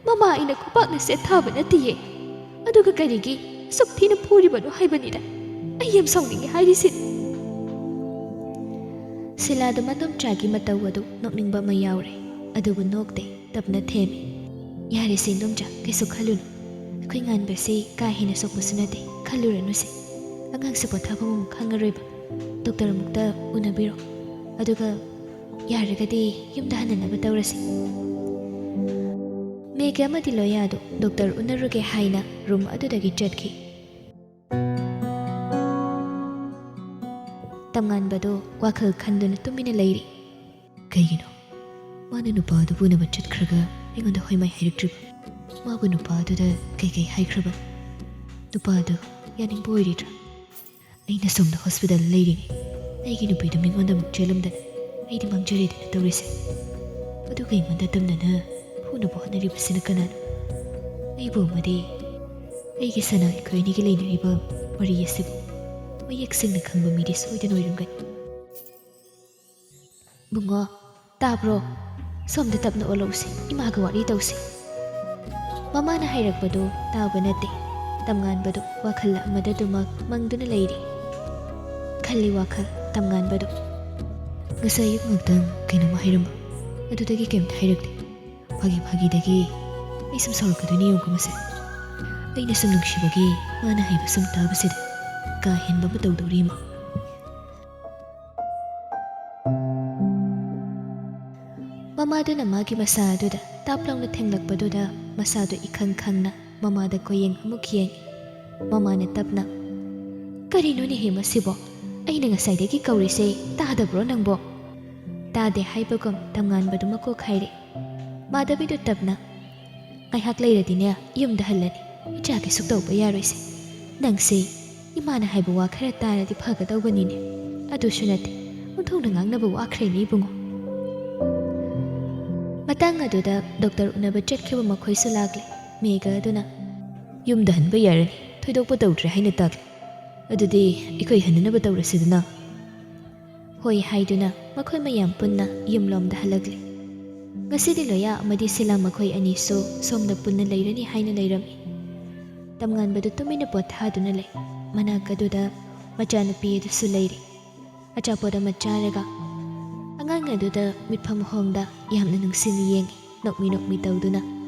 ꯃꯃꯥ ꯑꯩꯅ ꯈꯨꯄꯥꯛꯅ ꯁꯦꯠ ꯊꯥꯕ ꯅꯠꯇꯤꯌꯦ꯫ ꯑꯗꯨꯒ ꯀꯔꯤꯒꯤ ꯑꯁꯨꯛ ꯊꯤꯅ ꯐꯨꯔꯤꯕꯅꯣ ꯍꯥꯏꯕꯅꯤꯗ꯫ ꯑꯩ ꯌꯥꯝ ꯁꯥꯎꯅꯤꯡꯉꯦ ꯍꯥꯏꯔꯤꯁꯤꯅꯤ꯫" ꯁꯤꯂꯥꯗ ꯃꯗꯣꯝꯆꯥꯒꯤ ꯃꯇꯧ ꯑꯗꯨ ꯅꯣꯛꯅꯤꯡꯕ ꯑꯃ ꯌꯥꯎꯔꯦ, ꯑꯗꯨꯕꯨ ꯅꯣꯛꯇꯦ꯫ ꯇꯞꯅ ꯊꯦꯝꯃꯤ꯫ "ꯌꯥꯔꯦꯁꯦ ꯏꯟꯗꯣꯝꯆꯥ, ꯀꯩꯁꯨ ꯈꯜꯂꯨꯅꯨ꯫ ꯑꯩꯈꯣꯏ ꯉꯥꯟꯕꯁꯤ ꯀꯥ ꯍꯦꯟꯅ ꯁꯣꯛꯄꯁꯨ ꯅꯠꯇꯦ, ꯈꯜꯂꯨꯔꯅꯨꯁꯦ꯫ ꯑꯉꯥꯡꯁꯨ ꯄꯣꯊꯥꯐꯝ ꯑꯃꯨꯛ ꯈꯪꯉꯔꯣꯏꯕ꯫ ꯗꯣꯛꯇꯔ ꯑꯃꯨꯛꯇ ꯎꯅꯕꯤꯔꯣ꯫ ꯑꯗꯨꯒ ꯌꯥꯔꯒꯗꯤ ꯌꯨꯝꯗ ꯍꯟꯅꯅꯕ ꯇꯧꯔꯁꯤ꯫" ꯃꯦꯒ ꯑꯃꯗꯤ ꯂꯣꯌꯥꯗꯨ ꯗꯣꯛꯇꯔ ꯎꯅꯔꯨꯒꯦ ꯍꯥꯏꯅ ꯔꯨꯝ ꯑꯗꯨꯗꯒꯤ ꯆꯠꯈꯤ꯫ ꯇꯝꯉꯥꯟꯕꯗꯨ ꯋꯥꯈꯜ ꯈꯟꯗꯨꯅ ꯇꯨꯃꯤꯟꯅ ꯂꯩꯔꯤ꯫ ꯀꯩꯒꯤꯅꯣ? ꯃꯥꯅ ꯅꯨꯄꯥ ꯑꯗꯨꯕꯨ ꯎꯅꯕ ꯆꯠꯈ꯭ꯔꯒ ꯑꯩꯉꯣꯟꯗ ꯍꯣꯏꯃꯥꯏ ꯍꯥꯏꯔꯛꯇ꯭ꯔꯤꯕ? ꯃꯥꯕꯨ ꯅꯨꯄꯥ ꯑꯗꯨꯗ ꯀꯩꯀꯩ ꯍꯥꯏꯈ꯭ꯔꯕ? ꯅꯨꯄꯥ ꯑꯗꯨ ꯌꯥꯅꯤꯡꯕ ꯑꯣꯏꯔꯤꯗ꯭ꯔꯥ? ꯑꯩꯅ ꯁꯣꯝꯗ ꯍꯣꯁꯄꯤꯇꯥꯜ ꯂꯩꯔꯤꯉꯩ ꯑꯩꯒꯤ ꯅꯨꯄꯤꯗꯨ ꯃꯤꯉꯣꯟꯗ ꯑꯃꯨꯛ ꯆꯦꯜꯂꯝꯗꯅ ꯑꯩꯗꯤ ꯃꯥꯡꯖꯔꯦꯗꯅ ꯇꯧꯔꯤꯁꯦ꯫ ꯑꯗꯨꯒ ꯑꯩꯉꯣꯟꯗ ꯇꯝꯅꯅ ꯐꯨꯅꯕ ꯍꯣꯠꯅꯔꯤꯕꯁꯤꯅ ꯀꯅꯥꯅꯣ? ꯑꯩꯕꯨ ꯑꯃꯗꯤ ꯑꯩꯒꯤ ꯁꯅꯥ, ꯑꯩꯈꯣꯏ ꯑꯅꯤꯒꯤ ꯂꯩꯅꯔꯤꯕ ꯋꯥꯔꯤ ꯑꯁꯤꯕꯨ ꯃꯌꯦꯛ ꯁꯦꯡꯅ ꯈꯪꯕ ꯃꯤꯗꯤ ꯁꯣꯏꯗꯅ ꯑꯣꯏꯔꯝꯒꯅꯤ꯫ "ꯕꯨꯡꯉꯣ, ꯇꯥꯕ꯭ꯔꯣ? ꯁꯣꯝꯗ ꯇꯞꯅ ꯑꯣꯜꯂꯛꯎꯁꯤ, ꯏꯃꯥꯒ ꯋꯥꯔꯤ ꯇꯧꯁꯤ꯫" ꯃꯃꯥꯅ ꯍꯥꯏꯔꯛꯄꯗꯨ ꯇꯥꯕ ꯅꯠꯇꯦ꯫ ꯇꯝꯉꯥꯟꯕꯗꯨ ꯋꯥꯈꯜ ꯑꯃꯗꯗꯨꯃꯛ ꯃꯪꯗꯨꯅ ꯂꯩꯔꯤ꯫ ꯈꯜꯂꯤ ꯋꯥꯈꯜ ꯇꯝꯉꯥꯟꯕꯗꯨ꯫ "ꯉꯁꯥꯏ ꯑꯌꯨꯛ ꯉꯥꯛꯇꯪ ꯀꯩꯅꯣꯝꯃ ꯍꯥꯏꯔꯝꯕ, ꯑꯗꯨꯗꯒꯤ ꯀꯩꯝꯇ ꯍꯥꯏꯔꯛꯇꯦ꯫ ꯐꯥꯒꯤ ꯐꯥꯒꯤꯗꯒꯤ ꯑꯩ ꯁꯨꯝ ꯁꯥꯎꯔꯛꯀꯗꯣꯏꯅꯤ ꯌꯦꯡꯉꯨꯀꯣ ꯃꯁꯦ꯫ ꯑꯩꯅ ꯁꯨꯝ ꯅꯨꯡꯁꯤꯕꯒꯤ ꯃꯥꯅ ꯍꯥꯏꯕ ꯁꯨꯝ ꯇꯥꯕꯁꯤꯗ ꯀꯥ ꯍꯦꯟꯕ ꯑꯃ ꯇꯧꯗꯧꯔꯤ ꯏꯃꯥ꯫" ꯃꯃꯥꯗꯨꯅ ꯃꯥꯒꯤ ꯃꯁꯥ ꯑꯗꯨꯗ ꯇꯥꯞ ꯂꯥꯎꯅ ꯊꯦꯡꯂꯛꯄꯗꯨꯗ ꯃꯁꯥꯗꯨ ꯏꯈꯪ ꯈꯪꯅ ꯃꯃꯥꯗ ꯀꯣꯌꯦꯡ ꯑꯃꯨꯛ ꯌꯦꯡꯉꯤ꯫ ꯃꯃꯥꯅ ꯇꯞꯅ, "ꯀꯔꯤꯅꯣꯅꯦꯍꯦ ꯃꯁꯤꯕꯣ? ꯑꯩꯅ ꯉꯁꯥꯏꯗꯒꯤ ꯀꯧꯔꯤꯁꯦ ꯇꯥꯗꯕ꯭ꯔꯣ ꯅꯪꯕꯣ?" ꯇꯥꯗꯦ ꯍꯥꯏꯕꯒꯨꯝ ꯇꯝꯉꯥꯟꯕꯗꯨ ꯃꯀꯣꯛ ꯍꯥꯏꯔꯦ꯫ ꯃꯥꯙꯕꯤꯗꯨ ꯇꯞꯅ, "ꯉꯥꯏꯍꯥꯛ ꯂꯩꯔꯗꯤꯅꯦ ꯌꯨꯝꯗ ꯍꯜꯂꯅꯤ꯫ ꯏꯆꯥ ꯀꯩꯁꯨ ꯇꯧꯕ ꯌꯥꯔꯣꯏꯁꯦ꯫ ꯅꯪꯁꯦ ꯏꯃꯥꯅ ꯍꯥꯏꯕ ꯋꯥ ꯈꯔ ꯇꯥꯔꯗꯤ ꯐꯒꯗꯧꯕꯅꯤꯅꯦ꯫ ꯑꯗꯨꯁꯨ ꯅꯠꯇꯦ, ꯑꯣꯟꯊꯣꯛꯅ ꯉꯥꯡꯅꯕ ꯋꯥꯈ꯭ꯔꯦꯅꯦ ꯏꯕꯨꯡꯉꯣ꯫" ꯃꯇꯥꯡ ꯑꯗꯨꯗ ꯗꯣꯛꯇꯔ ꯎꯅꯕ ꯆꯠꯈꯤꯕ ꯃꯈꯣꯏꯁꯨ ꯂꯥꯛꯂꯦ꯫ ꯃꯦꯒ ꯑꯗꯨꯅ, "ꯌꯨꯝꯗ ꯍꯟꯕ ꯌꯥꯔꯅꯤ, ꯊꯣꯏꯗꯣꯛꯄ ꯇꯧꯗ꯭ꯔꯦ ꯍꯥꯏꯅ ꯇꯥꯛꯂꯦ꯫ ꯑꯗꯨꯗꯤ ꯑꯩꯈꯣꯏ ꯍꯟꯅꯅꯕ ꯇꯧꯔꯁꯤꯗꯅ꯫" ꯍꯣꯏ ꯍꯥꯏꯗꯨꯅ ꯃꯈꯣꯏ ꯃꯌꯥꯝ ꯄꯨꯟꯅ ꯌꯨꯝꯂꯣꯝꯗ ꯍꯜꯂꯛꯂꯦ꯫ ꯉꯁꯤꯗꯤ ꯂꯣꯌꯥ ꯑꯃꯗꯤ ꯁꯤꯂꯥ ꯃꯈꯣꯏ ꯑꯅꯤꯁꯨ ꯁꯣꯝꯗ ꯄꯨꯟꯅ ꯂꯩꯔꯅꯤ ꯍꯥꯏꯅ ꯂꯩꯔꯝꯃꯤ꯫ ꯇꯝꯉꯥꯟꯕꯗꯨ ꯇꯨꯃꯤꯟꯅ ꯄꯣꯊꯥꯗꯨꯅ ꯂꯩ꯫ ꯃꯅꯥꯛ ꯑꯗꯨꯗ ꯃꯆꯥꯅꯨꯄꯤ ꯑꯗꯨꯁꯨ ꯂꯩꯔꯤ꯫ ꯑꯆꯥꯄꯣꯠ ꯑꯃ ꯆꯥꯔꯒ ꯑꯉꯥꯡ ꯑꯗꯨꯗ ꯃꯤꯠꯐꯝ ꯍꯣꯡꯗ ꯌꯥꯝꯅ ꯅꯨꯡꯁꯤꯅ ꯌꯦꯡꯉꯤ꯫ ꯅꯣꯛꯃꯤ ꯅꯣꯛꯃꯤ ꯇꯧꯗꯨꯅ꯫